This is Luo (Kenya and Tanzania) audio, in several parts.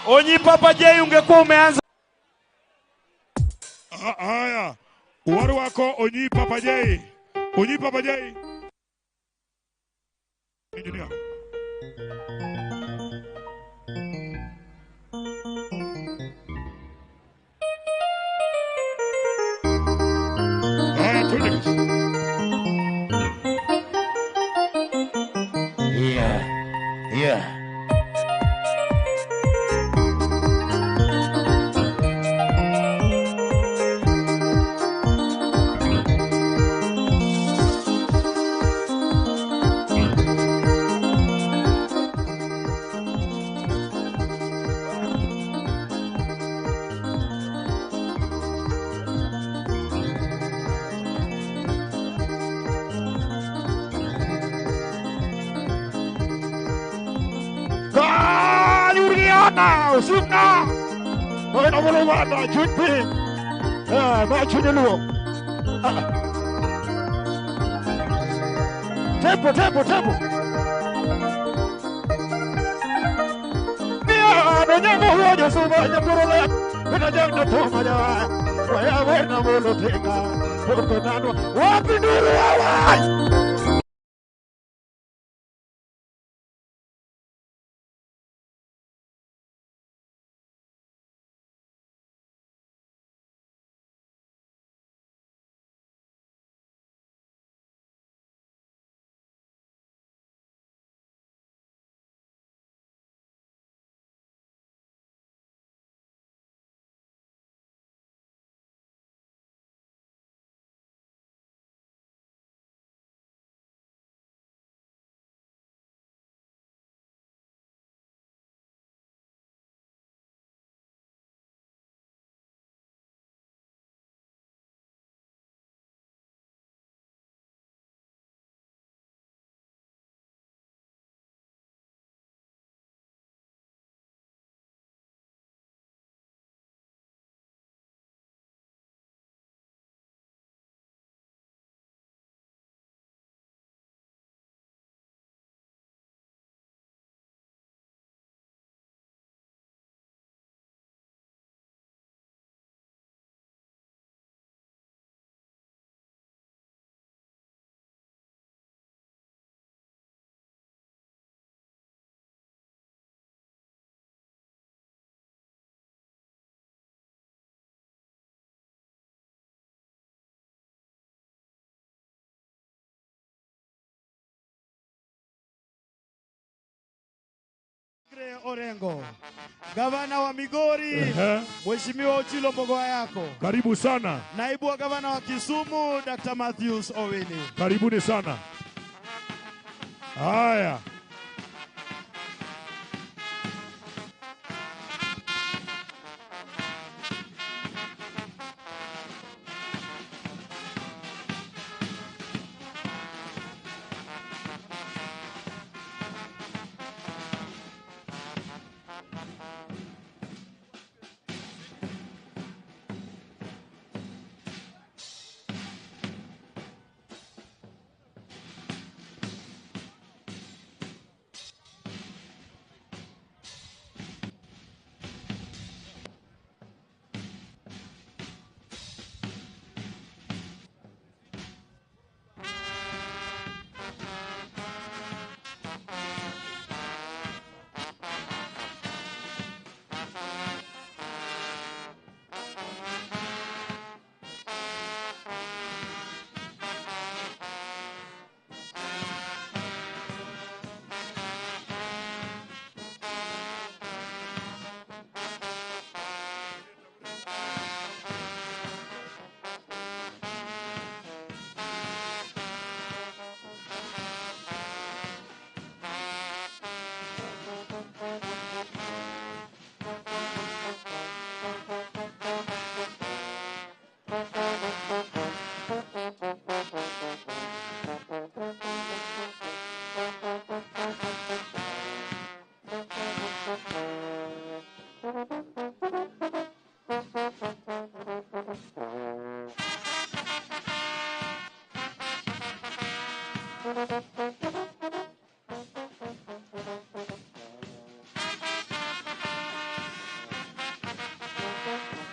Onyi Papa J, ungekuwa umeanza. Haya, warwako Onyi Papa J. Onyi Papa J. Engineer. Haya, twende. Yeah. Yeah. Usimna Oena wolo wana chupi ma chunyeluo. Tempo tempo tempo. Mia no nyango huo suma nyapurule. Kuna jangdo toma ja. Waya wena wolo tenga. Poko nano wapi nduru wawai. Orengo, gavana wa Migori, Mheshimiwa Ochilo Mbogoa yako. Karibu sana. Naibu wa gavana wa Kisumu, Dr. Matthews Owini. Karibuni sana. Haya.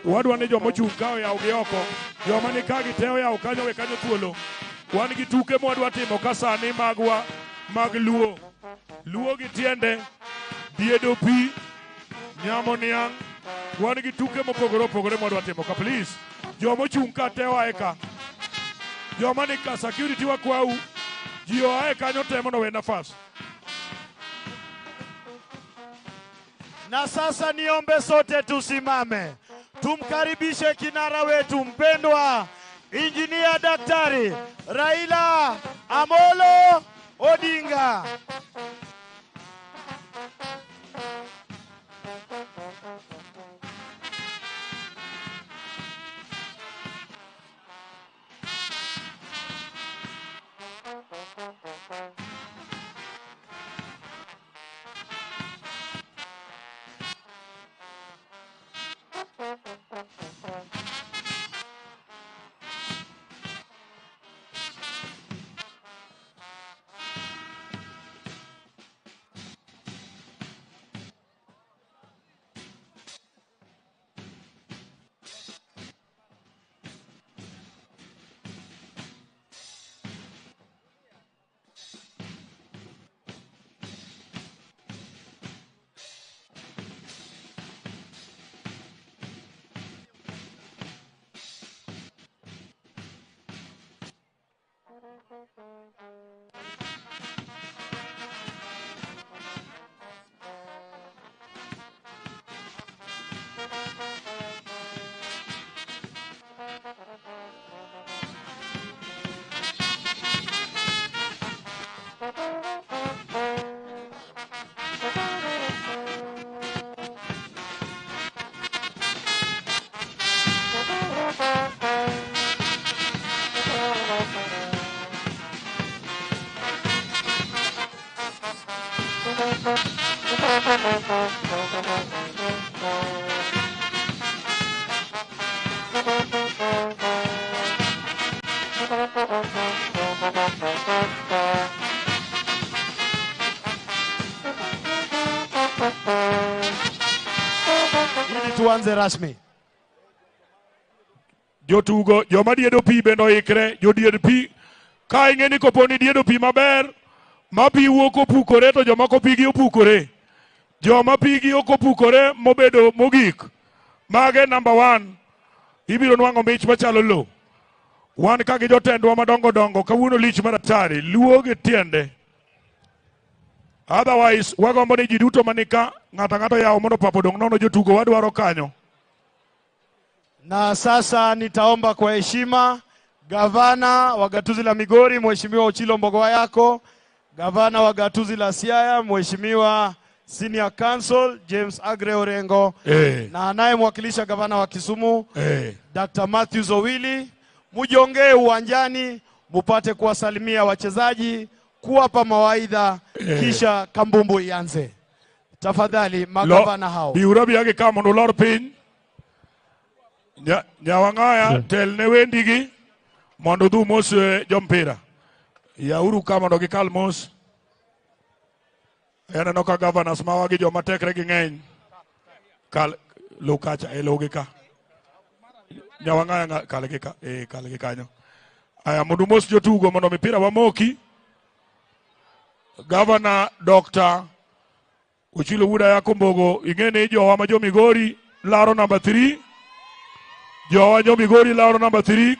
Wadwa ni joma ochung' ka oyaw gi oko. Joma ni ka gi te oyaw kanyo we kanyo thuolo. Wan gi tuke mwadwa timo ka sani magwa mag luo. Luo gi tiende, diedo pi, nyamo niang'. Wan gi tuke mopogore opogore mwadwa timo ka please. Joma ochung' ka te oae ka. Joma ni ka security wakwau. Ji oae kanyo te mondo owe nafas. Na sasa niombe sote tusimame, tumkaribishe kinara wetu mpendwa, Injinia Daktari Raila Amolo Odinga. Ili tuanze rasmi. Jotugo, joma diedo pi bende oikre, jodied pi. Ka ing'e ni kopo ni diedo pi maber, ma pi wuok opukore to jomoko pigi opukore. Joma pigi ok opukore mobedo mogik, mage number 1, ibiro nwang'o mich machalo lo. Wan ka gi jotendwa madongo dongo, kawuono lich maratari, luo gi tiende. Otherwise, wagombo ni ji duto manika, ng'ato ang'ato yawo mondo pap odong' nono jotugo wadwaro kanyo. Na sasa nitaomba kwa heshima gavana wa gatuzi la Migori Mheshimiwa Ochilo Mbogowa Yako, gavana wa gatuzi la Siaya Mheshimiwa Senior Counsel James Agre Orengo, na anayemwakilisha gavana wa Kisumu Dr. Matthews Owili, mujongee uwanjani mupate kuwasalimia wachezaji, kuwapa mawaidha, kisha kambumbu ianze. Tafadhali magavana hao. Biura biagi ka mondo ulor piny. Nyawang'aya tel ne wendigi mondo udhu mos jompira. Yauru ka mondo gikal mos. Aneno ka governors mawa gi joma tekre gi ng'eny. Kal lu kacha e lugi ka. Nyawang'aya kal gi ka, kal gi kanyo. Aya mondo mos jotugo mondo mipira wamoki. Governor Dr. Ochilo Wuda Yako Mbogo, ing'e ni jowa ma jo Migori laro number 3. Jowa jo Migori laro number 3.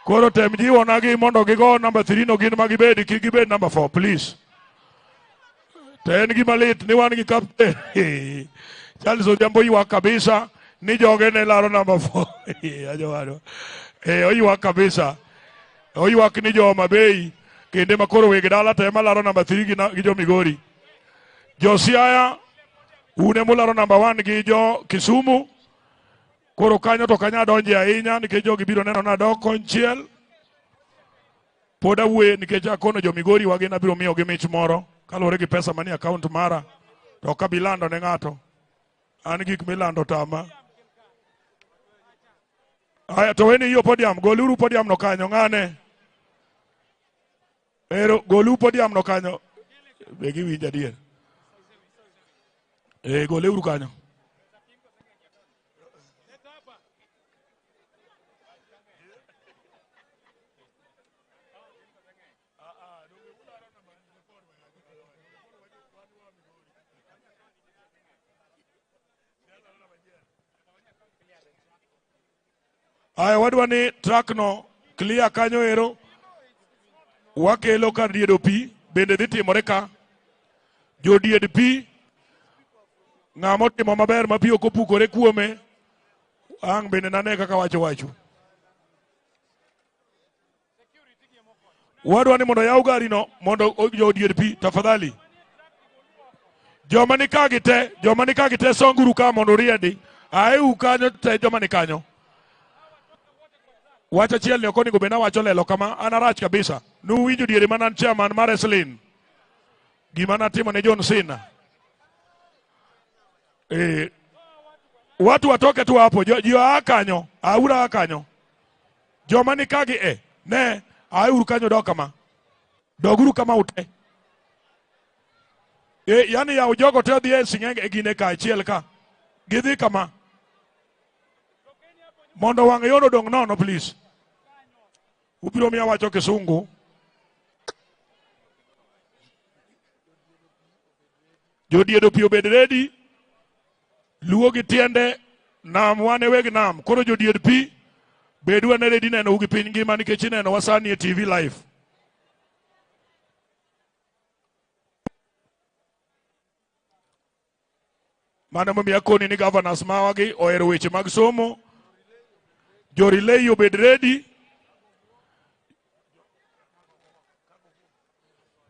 Koro tem jiwonagi mondo gigo number 3 no gin magibed, kik gibed number 4, please. To en gima lit ni wan gi captain Charles Odhiambo ywak kabisa ni joge ne laro number 4. Ajowadwa. Oywak kabisa. Oywak ni jo Homa Bay kinde ma koro weg dala to ema laro number 3 gi jo Migori. Jo Siaya une mularo number 1 gi jo Kisumu. Koro kanyo to kanya donje ahinya nikech jogi biro neno nadok konchiel. Pod awuoye nikech akono jo Migori wagin abiro miyogi mich moro kaluwore gi pesa manie account mara to ok abi lando ne ng'ato. An gik milando tama. Aya to weni iyo podium, goluru podium no kanyo ng'ane. Ero golu podium no kanyo. Be giwinjo adier. Goleuru kanyo. Aya wadwa ni truck no clear kanyo ero. Wakelo kar diedo pi bende dhi timore ka. Jodied pi ng'ama otimo maber ma pi ok opukore kuome ang' bende nane kaka wacho wacho. Wadwa ni mondo yaw gari no mondo jodied pi tafadhali. Joma ni ka gi te, joma ni ka gi te songuru ka mondo uriedi. Aeu kanyo te joma ni kanyo. Wach achiel ni ok onego bed nawacho lelo kama, an arach kabisa. Nuwinjo diere mana an chairman mar wrestling. Gima natimo ne John Cena. Watu watoke tu hapo, ji oa kanyo, aura a kanyo. Joma ni ka gi e, ne, auru kanyo dok kama. Doguru kama ute. Yani yaw jogo te odhi e sing'enge e gine ka achiel ka. Gidhi kama. Mondo wang' yono odong' nono please. Ubiro miya wacho kisungu. Jodiedo pi obed ready. Luo gi tiende nam wan e weg nam. Koro jodied pi bedu ane ready neno gi piny ngima nikech ineno wa sani e TV live. Mano momiyo akoni ni governors mawagi ohero weche mag somo. Jo relay obed ready.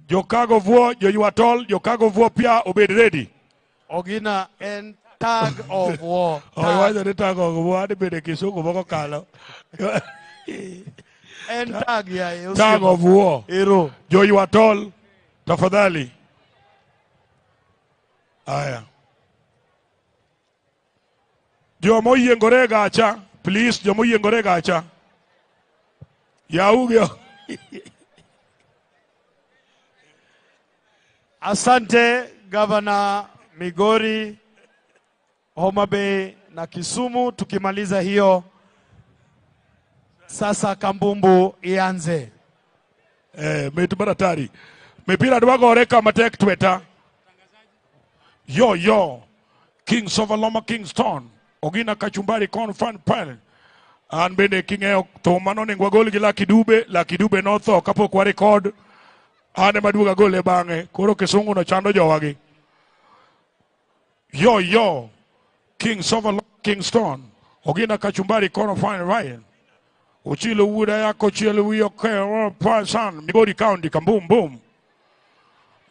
Jokago vuo, joywa tol, jokago vuo pia obed ready. Ogina en tag of war. Owacho ni tag of war adhi bedo e kisungu moko kalo. En tag yaye. Tag of war. Ero. Joywa tol, tafadhali. Aya. Joma oyiengore e gacha, please, joma oyiengore e gacha. Yaugi. Asante Governor Migori, Homa Bay na Kisumu. Tukimaliza hiyo sasa kambumbu ianze. Mit maratari. Mipira dwa gore kama tek tweta. Yo yo. King Sovaloma Kingston. Ogina Kachumbari kon fan pan. An bende king'eyo thum mano onego wagol gi Lucky Dube, Lucky Dube notho kapok wa record. An ema duogo agole bang'e. Koro kisungu no chando jowagi. Yo yo. King Sovaloma Kingston. Ogina Kachumbari kon fan right. Ochilo wuda yako chielo wiyo ke pasan Migori County kambum boom.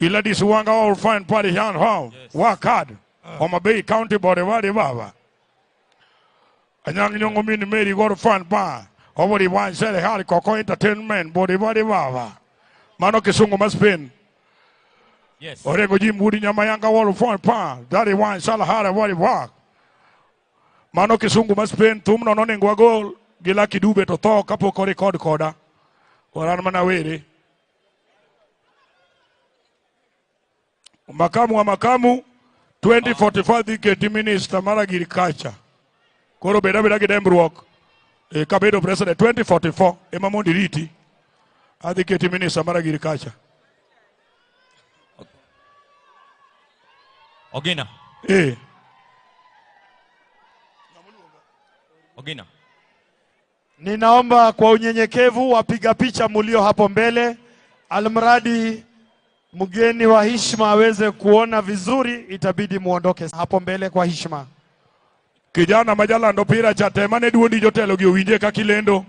Iladis Wanga all fine party yan home. Work hard. Homa Bay County body body baba. Anyang nyongo mini Mary go to fan bar. Obodi wine sell hard coco entertainment body body baba. Mano kisungu maspin. Yes. Orego Jim Woody Nyamayanga all fine pa. Daddy wine sell hard body work. Mano kisungu maspin thumno nonengo gol. Gi Lucky Dube to tho kapok orekod koda. Oran mana were. Makamu wa makamu 2045 dhi keti minister mar agriculture. Koro beda beda gi dembruok. Kabedo president 2044 ema mondo iriti. Adhi keti minister mar agriculture. Ogina. Ogina. Ninaomba kwa unyenyekevu wapiga picha mulio hapo mbele, almradi mgeni wa heshima aweze kuona vizuri, itabidi muondoke hapo mbele kwa heshima. Kijana majalando pira cha temane duondi jotelo gi owinje ka kilendo.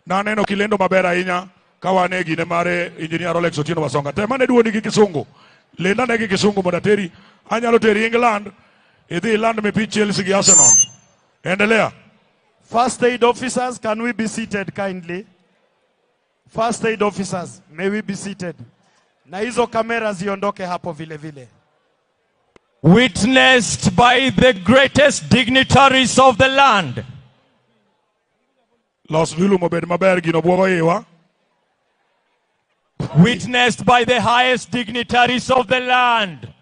Naneno kilendo maber ahinya ka wan e gine mare Engineer Rolex Otieno Wasonga. Temane duondi gi kisungu. Lenda ne gi kisungu mondo ateri. Anyalo teri England, idhi iland mipich Chelsea gi Arsenal. Endelea. First aid officers, can we be seated kindly? First aid officers, may we be seated? Na hizo kamera ziondoke hapo vile vile. Witnessed by the greatest dignitaries of the land. Los vilu mobed maber gino buogo iwa. Witnessed by the highest dignitaries of the land.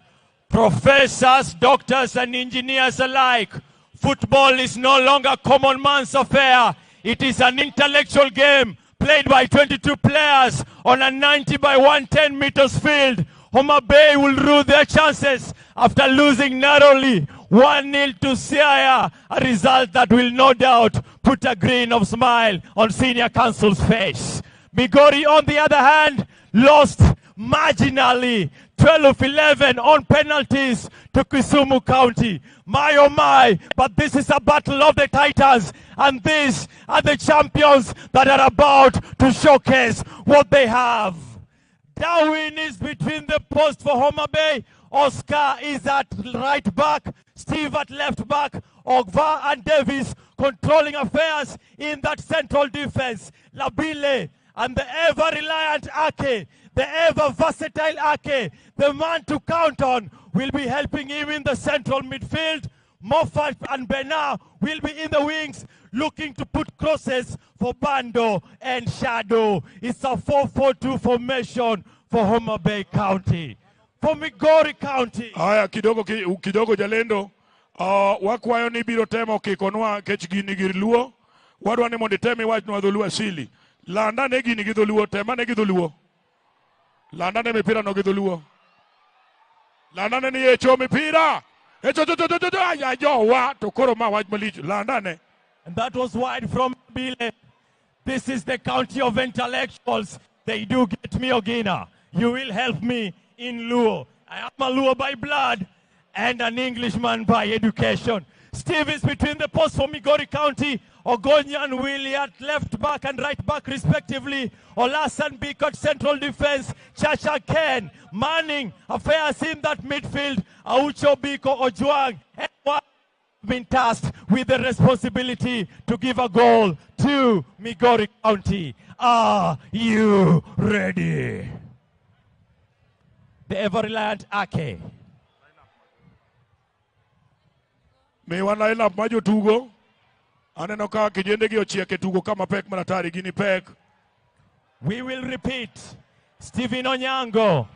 Professors, doctors and engineers alike. Football is no longer common man's affair. It is an intellectual game played by 22 players on a 90 by 110 meters field. Homa Bay will rue their chances after losing narrowly 1-0 to Siaya, a result that will no doubt put a grin of smile on Senior Council's face. Migori, on the other hand, lost marginally 12-11 on penalties to Kisumu County. My oh my, but this is a battle of the titans, and these are the champions that are about to showcase what they have. Darwin is between the post for Homa Bay. Oscar is at right back, Steve at left back, Ogva and Davis controlling affairs in that central defense. Labile and the ever-reliant Ake, the ever-versatile Ake, the man to count on, will be helping him in the central midfield. Moffat and Bernard will be in the wings, looking to put crosses for Bando and Shadow. It's a 4-4-2 formation for Homa Bay County. For Migori County. Aya, kidogo kidogo jalendo. Wakwayo ni biro temo kikonwa kech gini gir luo. Wadwa ni mondo item iwachnwa dholuo asili. Landa ne gini gi dholuo, tema ne gi dholuo. Landa ne mipira no gi dholuo. Landa ne ni echo mipira. Echo cho cho cho cho aya jowa to koro ma wach malich. Landa ne. And that was wide from Bile. This is the county of intellectuals. They do get me, Ogina. You will help me in Luo. I am a Luo by blood and an Englishman by education. Steve is between the posts for Migori County. Ogonya and Willie at left back and right back respectively. Olasan Bikot central defense. Chacha Ken manning affairs in that midfield. Aucho Biko Ojuang and been tasked with the responsibility to give a goal to Migori County. Are you ready? The ever-reliant Ake. Miwa line up ma jotugo. Aneno ka kijende gi ochiek e tugo kama pek maratari gini pek. We will repeat. Stephen Onyango,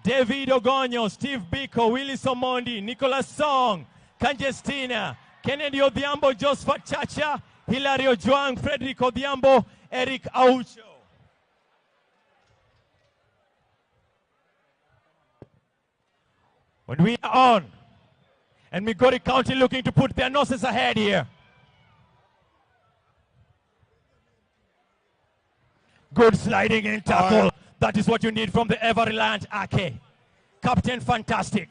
David Ogonyo, Steve Biko, Willis Omondi, Nicholas Song, Kanjestina, Kennedy Odhiambo, Josephat Chacha, Hilary Ojwang, Frederick Odhiambo, Eric Aucho. When we are on, and Migori County looking to put their noses ahead here. Good sliding in tackle. That is what you need from the ever-reliant Ake. Captain Fantastic.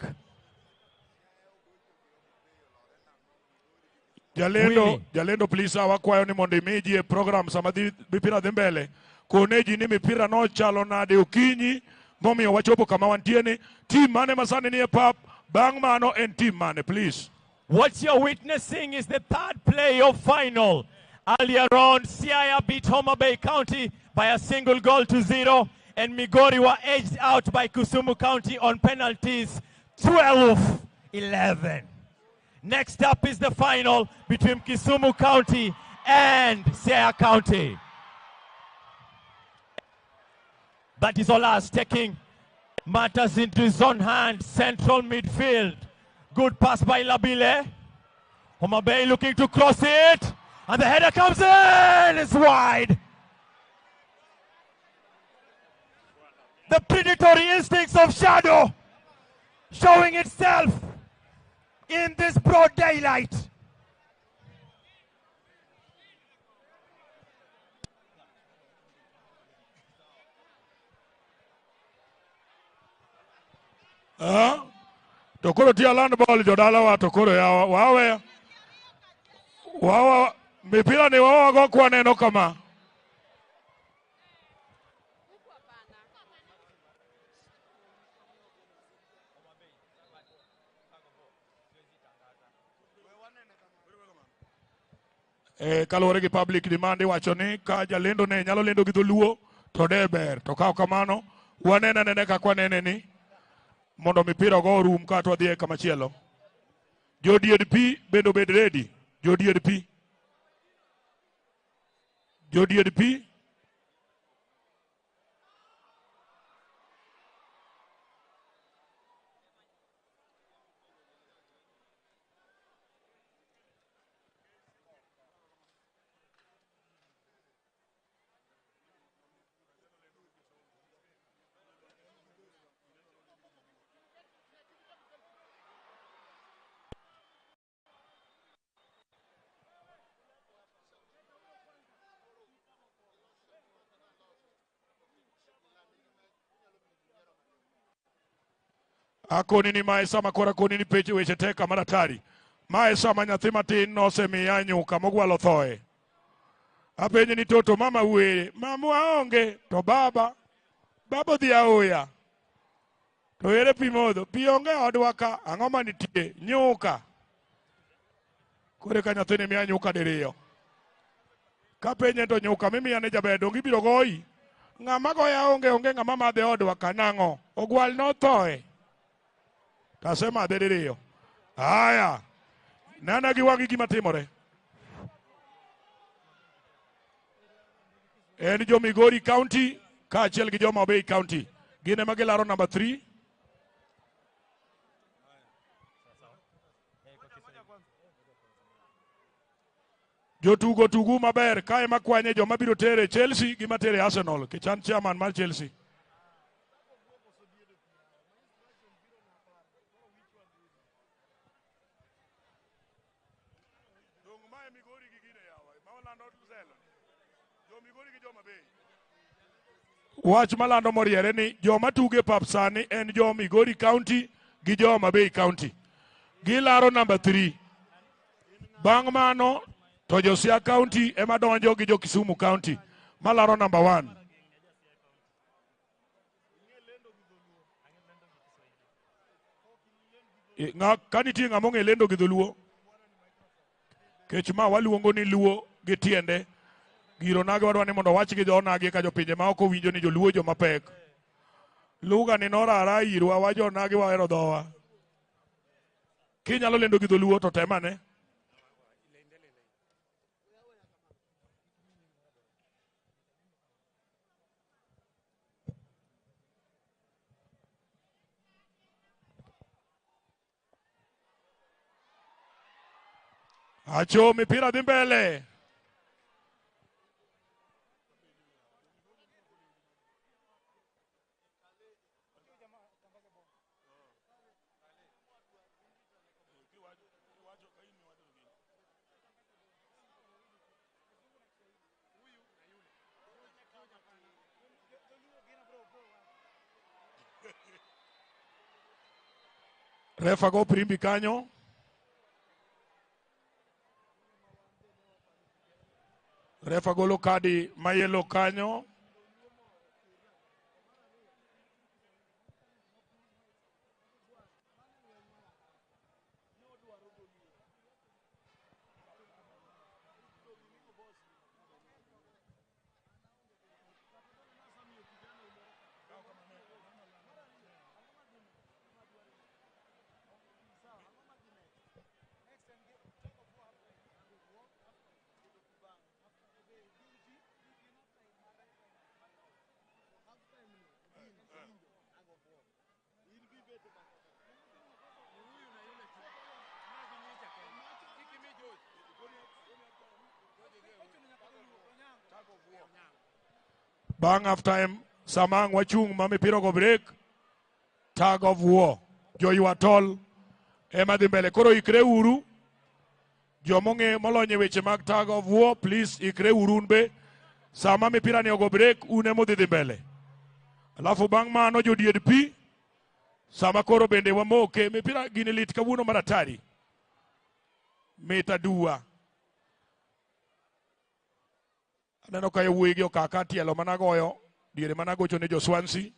Jalendo, Jalendo please wakwayo ni mondo imi e program sama dhi mipira dhi mbele. Kone ji ni mipira no chalo nade okinyi momiyo wachopo kama wantie ni. Team mane masani ni e pap, bang' mano en team mane, please. What you're witnessing is the third playoff final. Earlier on, Siaya beat Homa Bay County by 1-0, and Migori were edged out by Kisumu County on penalties, 12-11. Next up is the final between Kisumu County and Siaya County. That is Olas taking matters into his own hand, central midfield. Good pass by Labile. Homa Bay looking to cross it. And the header comes in, it's wide. The predatory instincts of Shadow showing itself in this broad daylight. Tokoro tia land ball jodalawa tokoro ya wawe. Wawa mipira ni wawa go kwa neno kama. Kaluwore gi public demand iwacho ni ka jalendo ne nyalo lendo gi dholuo to de ber to ka kamano wanene nene kaka wanene ni mondo mipira ogo orum ka to wadhi e kama chielo. Jo DDP bende obed ready. Jo DDP. Jo DDP. Akoni ni mae sama koro akoni ni peche weche tek kama daktari. Mae sama nyathi matin nosemiya nyuka mogwalo thoe. Apenje ni toto mama were, mama onge to baba, baba odhi aoya. To ere pi modho, pi onge e odwa ka, ang'o manitie? Nyuka. Koro ka nyathini miya nyuka diriyo. Kapenje to nyuka mimiya ne jaber donge ibiro goyi? Ng'ama goya onge, onge ng'ama madhe odwa ka nang'o? Ogwal nothoe. Tasemadhe diriyo. Aya, nana gi wang'i gima timore. En jo Migori County kaachiel gi jo Homa Bay County. Gin ema gilaro number 3. Jotugo tugu maber kae makwanye joma biro tere Chelsea gi matere Arsenal. Kichan chairman mar Chelsea. Wach malando moriere ni joma tugo e pap sani en jo Migori County gi jo Homa Bay County. Gilaro number 3. Bang' mano to jo Siaya County ema donjo gi jo Kisumu County malaro number 1. Ka nitie ng'ama ong'e lendo gi dholuo, kech ma waluongo ni luo gi tiende, giro nage wadwa ni mondo wach gi jonagi ka jopinje ma ok owinjo ni joluo joma pek. Lugha ni norara irwa wa jonagi wahero dhowa. Kinyalo lendo gi dholuo to temane. Acho mipira dhi mbele. Refa go firimbi kanyo. Refa golo kadi mayelo kanyo. Bang' half time, samang wachung' ma mipira go break, tug of war, joywa tol ema dhi mbele. Koro ikre uru, jomong'e molony e weche mag tug of war, please ikre uru un be. Sama mipira ni ogo break, un ema udhi dhi mbele. Alafu bang' mano jodied pi, sama koro bende wamoke, mipira gini lit kawuono mar atari. Mit aduwa. Aneno ka yawuoyi gi okaka tielo mana goyo, diere mana gocho ne jo Swansea.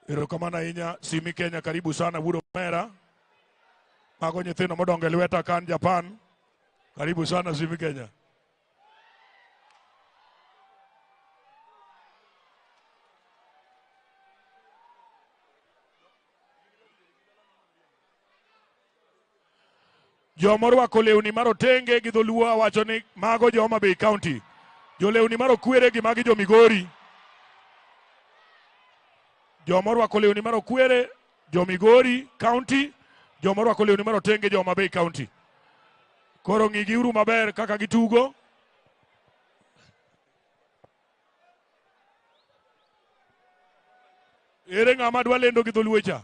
Erokamano ahinya Simi Kenya, karibu sana Wuod Omera. Mago nyithindo modongo e lweta kan Japan. Karibu sana Simi Kenya. Joma orwako lewni marotenge gi dholuo awacho ni mago jo Homa Bay County. Jolewni marokwere gi magi jo Migori. Joma orwako lewni marokwere jo Migori County, joma orwako lewni marotenge jo Homa Bay County. Koro ng'igiuru maber kaka gitugo. Ere ng'ama dwa lendo gi dholuo cha?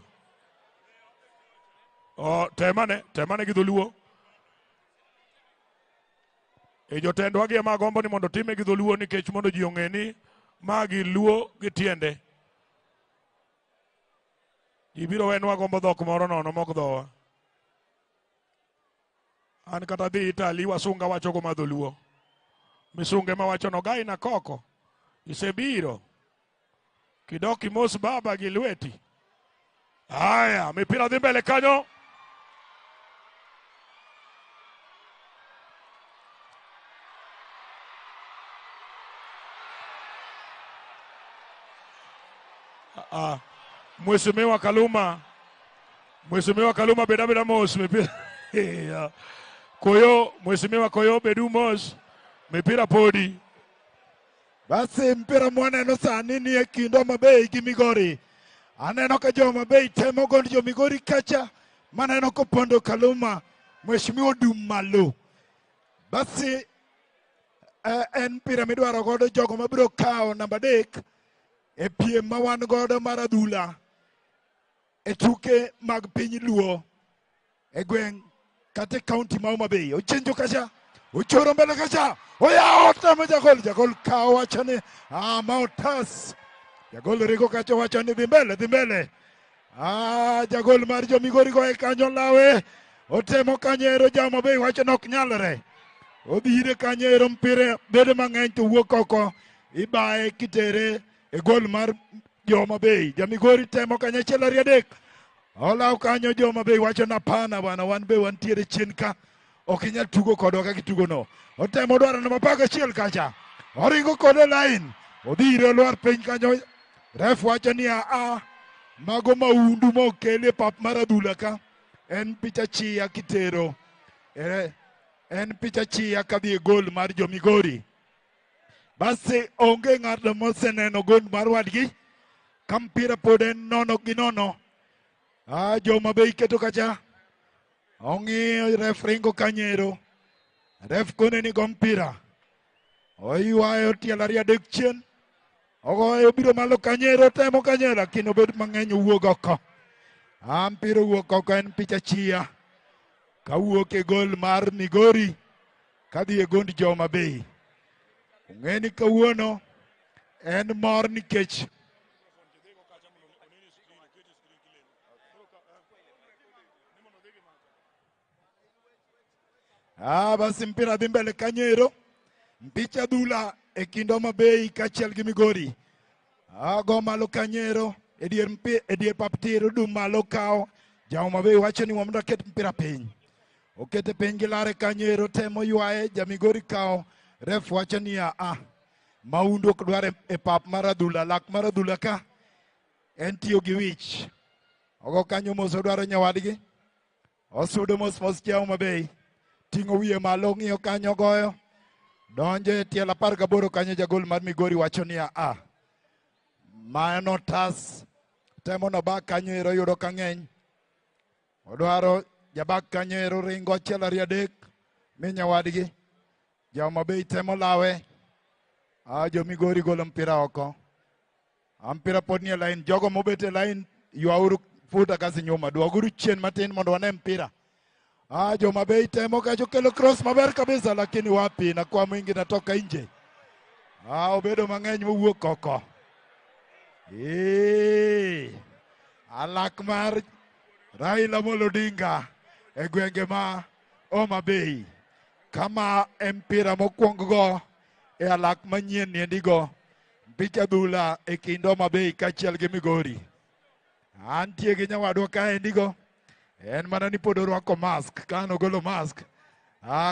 Oh, temane, temane gi dholuo. E jotendwa gi ema gombo ni mondo time gi dholuo nikech mondo ji ong'e ni magi luo gi tiende. Ji biro wenwa gombo dhok moro nono mok dhowa. An kata dhi Italy wasunga wachogo ma dholuo. Misunge mawacho no gai na koko. Isebiro. Kidok imos baba gi lweti. Haya, mipira dhi mbele kanyo. Mheshimiwa Kaluma, Mheshimiwa Kaluma beda beda mos mipira. Yeah. Koyo, Mheshimiwa Koyo bedu mos mipira podi. Basi mpira mwaneno sani ni e kind Homa Bay gi Migori. Aneno ka jo Homa Bay temo gondo jo Migori kacha, maneno kopondo Kaluma, Mheshimiwa dum malo. Basi en mpira midwaro godo jogo mabiro kawo namba 3 e piem ma wan godo mar adhula e tuke mag piny Luo e gweng' kata e kaunti ma Homa Bay. Ochenjo kacha, ochoro mbele kacha, oyawo temo jagol, jagol kawo wacho ni ma otas. Jagol ringo kacha wacho ni dhi mbele, dhi mbele. Jagol mar jo Migori goye kanyo lawe, otemo kanyo ero jo Homa Bay wacho ni ok nyalre. Odhi ire kanyo ero mpira bedo mang'eny to wuok oko, ibaye kitere e gol mar jo Homa Bay. Ja Migori temo kanyo achiel ariyo adek. Olaw kanyo jo Homa Bay wacho ni hapana bwana, wan be wantiere chien ka. Ok inyal tugo kodwa kaka itugo no. Otemo dwaro namba 11 kacha. Oringo kode line. Odhi ire olwar piny kanyo. Ref wacho ni a mago maundu mokel e pap mar adhula ka. En picha chia kitero. En picha chia kadhi e gol mar jo Migori. Basi onge ng'ato moseneno gol mar wadgi. Ka mpira pod en nono gi nono. Jo Homa Bay keto kacha. Ong'iyo ref ringo kanyero. Ref kone ni go mpira. Oywayo tielo ariyo adek chien. Ogoyo biro malo kanyero, temo kanyero, lakini obed mang'eny owuok oko. Mpira owuok oko en picha chia. Kawuok e gol mar Migori kadhi e gond jo Homa Bay. Ong'e ni kawuono en mor nikech basi mpira dhi mbele kanyo. Mpicha adhula e kind Homa Bay kaachiel gi Migori. Go malo kanyo e dier pap tir dum malo kawo. Ja Homa Bay wacho ni mondo aket mpira piny. Okete piny gi lare kanyo temo ywaye, ja Migori kawo. Ref wacho ni maundu ok dwar e pap mar adhula, lak mar adhula ka en tiyo gi wich. Ogo kanyo mos odwaro nyawadgi. Osudo mos mos ja Homa Bay. Ting'o wiye malo ng'iyo kanyo goyo. Donjo e tielo 18 kanyo jagol mar Migori wacho ni mano tas. Temo no bak kanyo ero yudo ka ng'eny. Odwaro jabak kanyo ero ringo achiel ariyo adek mi nyawadgi. Ja Homa Bay temo lawe. Jo Migori golo mpira oko. Mpira pod nie line. Jogo mobet e line ywauru futa kasi nyuma. Duoguru chien matin mondo wane mpira. Jo Homa Bay temo kacho kelo cross maber kabisa lakini wapi na kwa mwingi natoka nje. Obedo mang'eny mowuok oko. Alak mar Raila Amolo Odinga e gwenge ma Homa Bay. Kama mpira mokwongo go e alak manyien niendigo. Mpich adhula e kind Homa Bay kaachiel gi Migori. Antie gi nyawadwa kaendigo. En mana ni pod orwako mask, kano ogolo mask.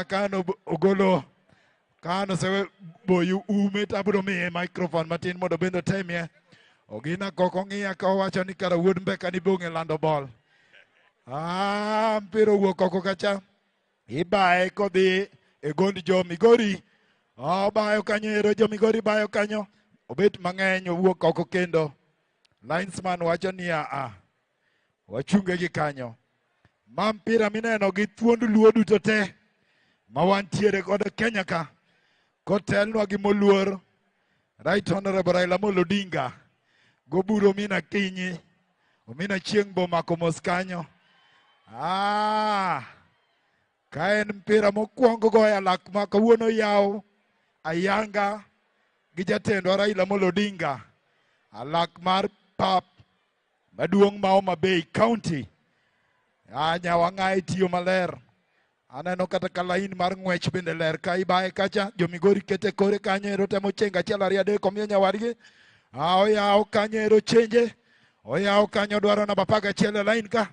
Kano ogolo, kano oseboyo ume to abiro miye microphone matin mondo bende otemie. Ogina kok ong'iya ka owacho ni kara wuod mbeka ni be ong'e lando bol. Mpira owuok oko kacha. Ibaye kodhi e gond jo Migori. Obayo kanyo ero, jo Migori bayo kanyo. Obet mang'eny owuok oko kendo. Linesman wacho ni wachunge gi kanyo. Ma mpira mineno gi thuond Luo duto te ma wantiere godo Kenya ka. Kotelnwa gi moluor Right Honorable Raila Amolo Odinga. Goburo mina kinyi. Omina chieng' bomako mos kanyo. Ka en mpira mokwongo goyo alak ma kawuono yaw ayanga gi jatendwa Raila Amolo Odinga. Alak mar pap maduong' ma Homa Bay County. Nyawang'ae tiyo maler. Aneno kata ka lain mar ng'wech bende ler ka ibaye kacha. Jomigori kete kore kanyo ero temo chengo achiel ariyo adek omiyo nyawadgi. Oyawo kanyo ero chenje. Oyawo kanyo dwaro namba 11 e lain ka.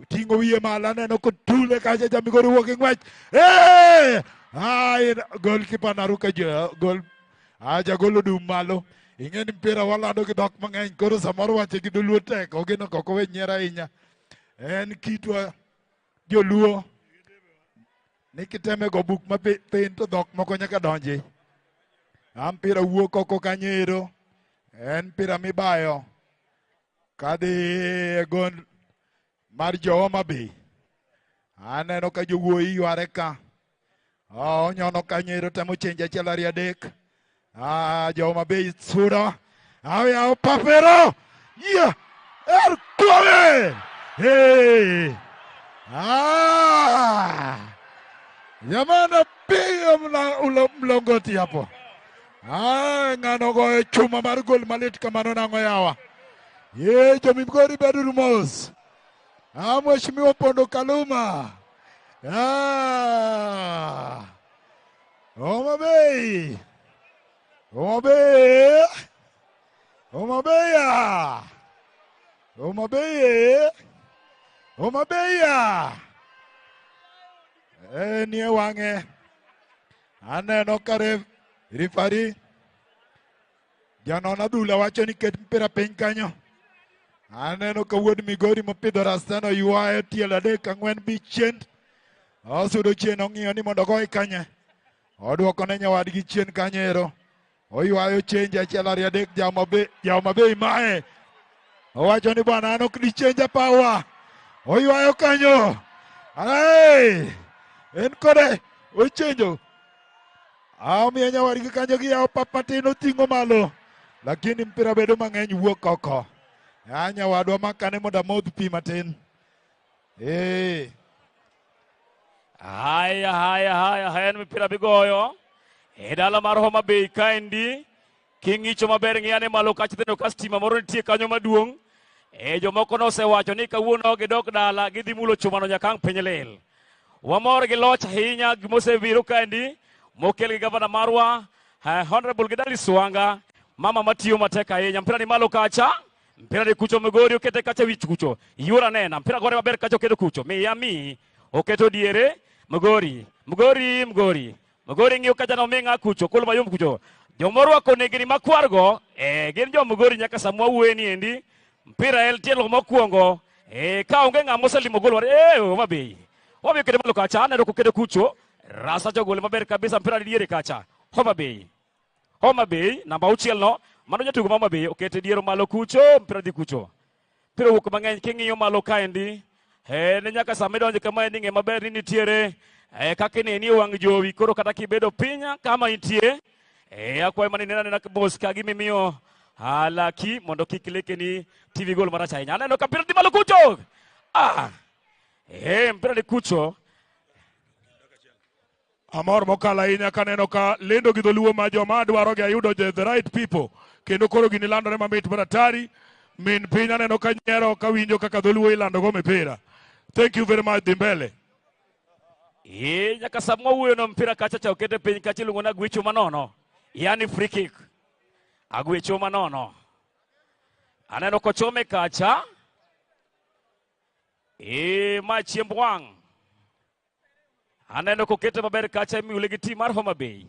Oting'o wiye malo aneno kotule kacha Jamigori wuok gi ng'wech. Goalkeeper naruka gol. Jagol odum malo. Ing'e ni mpira walando gi dhok mang'eny koro samoro wache gi dholuo tek ogeno kok owe nyiero ahinya. En kitwa joluo ni kiteme go buk mapiny to dhok moko nyaka donji. Mpira wuok oko kanyo ero. En mpira mibayo kadhi e gol mar jo Homa Bay. Aneno ka jowuoyi yware ka. Onyono kanyo ero temo chenjo achiel ariyo adek. Jo Homa Bay sudo. Oyawo papero. Yeah! Er kuome! Hey! Jamani piga mlongoti hapo. Ng'ano goyo chuma mar gol malit kamano nang'o yawa. Ye jo Migori beduru mos. Mheshimiwa Pondo Kaluma. Homa Bay. Homa Bay. Homa Bay. Homa Bay. Homa Bay. Nie wang'e. Aneno ka referee janon adhula wacho ni ket mpira piny kanyo. Aneno ka wuod Migori mopidho rastano ywayo tielo 3 4 5 chien. Osudo chien ong'iyo ni mondo ogoye kanye. Odwoko ne nyawadgi chien kanyo ero. Oywayo chenje 1 2 3 Joma Bay mae. Owacho ni bwana an ok dichenja pawa. Oywayo kanyo. En kode ochenjo. Omiyo nyawadgi kanyo giyawo pap matin oting'o malo. Lakini mpira bedo mang'eny wuok oko. Nyawadwa makane mondo amodh pi matin. Haya haya haya en mpira bigoyo e dala mar Homa Bay kaendi. King'icho maber ng'iyane malo kacha tineno ka stima moro nitie kanyo maduong'. Jomoko nosewacho ni kawuono gidok dala gidhi mulo chumano nyaka ang' piny lil. Wamor gi loch ahinya gimosebiro kaendi mokel gi gavana marwa Honorable Gladys Wanga, mama matiyo matek ahinya. Mpira ni malo kacha, mpira ni kucho Migori okete kacha wich kucho. Yuora nena, mpira gore maber kacha oketo kucho. Miya mi oketo diere Migori, Migori, Migori. Migori ng'iyo kacha no ming'a kucho, kolo mayom kucho. Jomorwako negni makwargo, gin jo Migori nyaka samwa wuoye ni endi. Mpira el tielo mokwongo, ka onge ng'ama oselimo gol war, Homa Bay. Homa Bay okete malo kacha, aneno koketo kucho. Rasa jogol maber kabisa, mpira ni diere kacha. Homa Bay. Homa Bay, namba 6 no, mano jatugo ma Homa Bay okete diere malo kucho, mpira dhi kucho. Mpira wuok mang'eny king'iyo malo kaendi. Ne nyaka sama idonjo kama ni ng'e maber ni nitiere kaka ineni e wang' jowi koro kata kibedo piny kama intie akwayo mana inena nena mos ka gimimiyo laki mondo kik lekeni TV gol marach ahinya. Aneno ka mpira dhi malo kucho. Mpira ni kucho. Amor mokalo ahinya kaneno ka lendo gi dholuo ma joma dwaro gi ayudo the right people kendo koro gini landore mamit maratari. Min piny aneno ka nyiero ka winjo kaka dholuo ilando go mipira. Thank you very much, dhi mbele. Nyaka sama wawuoyo no mpira kacha cha okete piny kacha iluongo ni agwecho manono. Yani free kick. Agwecho manono. Aneno kochome kacha. Ma chiemb wang'. Aneno kokete maber kacha imiule gi tim mar Homa Bay.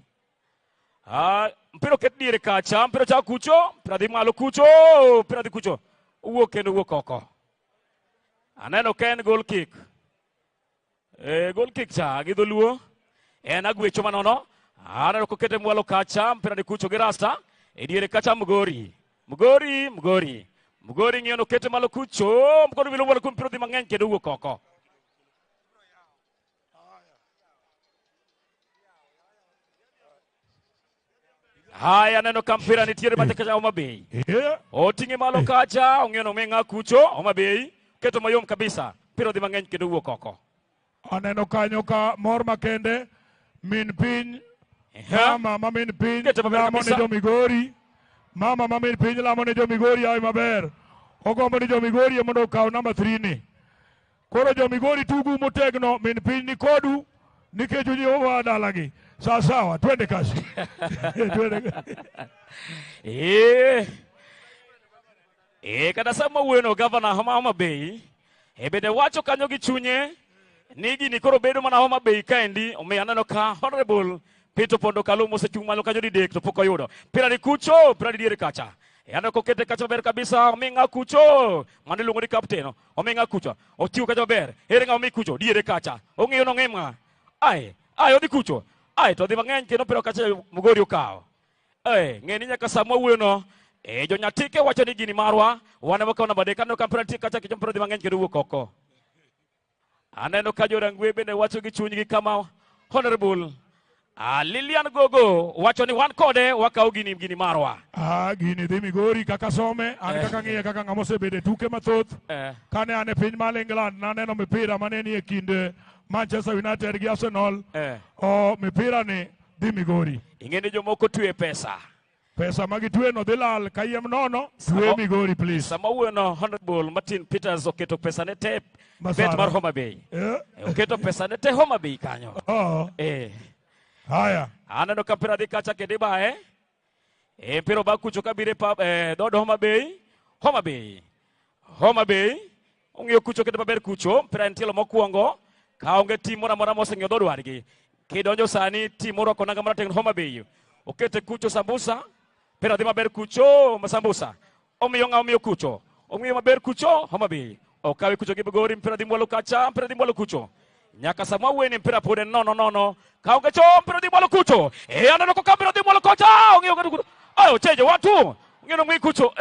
Mpira oket diere kacha, mpira chako kucho, mpira dhi malo kucho, mpira dhi kucho. Owuok kendo owuok oko. Aneno ka en goal kick. Goal kick cha gi dholuo. En agwecho manono. Aneno kokete mwalo kacha, mpira dhi kucho gi rasta. E diere kacha Migori. Migori, Migori. Migori ng'iyo nokete malo kucho, Migori wilo mwalo kuom mpira dhi mang'eny kendo owuok oko. Haya aneno ka mpira nitiere bathe kacha Homa Bay. Yeah. Oting'e malo kacha, ong'iyo no ng'a kucho, Homa Bay keto mayom kabisa. Mpira odhi mang'eny kendo wuok oko. Aneno kanyo ka mor makende min piny mama ma min piny Keto maber lamo ne kabisa. jo Migori. Mama ma min piny lamo ne jo Migori ai maber. Ogombo ni jo Migori mondo okaw namba 3 ni. Koro jo Migori tugu motegno min piny ni kodu nikech ujiwowa dalagi. Sawa sawa, twende kazi. Twende. Kata sama wuoyono gavana Homa Bay bende wacho kanyo gi chunye ni gini koro bedo mana Homa Bay kaendi. Omiyo aneno ka Honorable Peter Pondo Kaluma osechung' malo kanyo didek to pok oyudo. Mpira ni kucho, mpira ni diere kacha. Aneno kokete kacha maber kabisa, omi ng'a kucho. Mano iluongo ni captain. Omi ng'a kucho. Ochiwo kacha maber. Ere ng'a omi kucho? Diere kacha. Ong'iyo nong'i ng'a. Ai, ai odhi kucho. Ai to odhi mang'eny kendo mpira kacha Migori okawo. Ng'e ni nyaka sama wawuoyono, jonyatike wacho ni gini marwa, wan ema wakawo namba 3. Aneno ka mpira nitie kacha kendo mpira dhi mang'eny kendo wuok oko. Aneno ka jorangwe bende wacho gi chunygi kama Honorable Lilian Gogo wacho ni wan kode wakawo gini gini marwa. Gini dhi Migori kaka some, an kaka ng'iye kaka ng'ama osebedo e tuke mathoth. Kane an e piny mar England naneno mipira mane nie kind Manchester United gi Arsenal. O mipira ni dhi Migori. Ing'e ni jomoko twe pesa. Pesa ma gitweno dhi lal kayiem nono. Twe Migori please. Sama wuoyono Honorable Martin Peters oketo pesa ne te bet mar Homa Bay. Oketo pesa ne te Homa Bay kanyo. Haya. Aneno ka mpira dhi kacha kendo ibaye. Mpira oba kucho kabiro e pap dhood Homa Bay. Homa Bay. Homa Bay. Ong'iyo kucho kendo maber kucho. Mpira en tielo mokwongo. Ka onge tim moro amora moseng'iyo dhood wadgi. Kidonjo sani tim morwako nanga marateng' Homa Bay. Okete kucho Sambusa. Mpira dhi maber kucho Sambusa. Omiyo ng'a omiyo kucho. Ong'iyo maber kucho Homa Bay. Okawe kucho gi Migori. Mpira dhi mwalo kacha. Mpira dhi mwalo kucho. Nyaka sama wuoyeni mpira pod en nono nono. Ka onge cho mpira dhi mwalo kucho. Aneno ka mpira dhi mwalo kocha. Ong'iyo kucho. Ayo cheje watu. Ong'iyo nong'i kucho.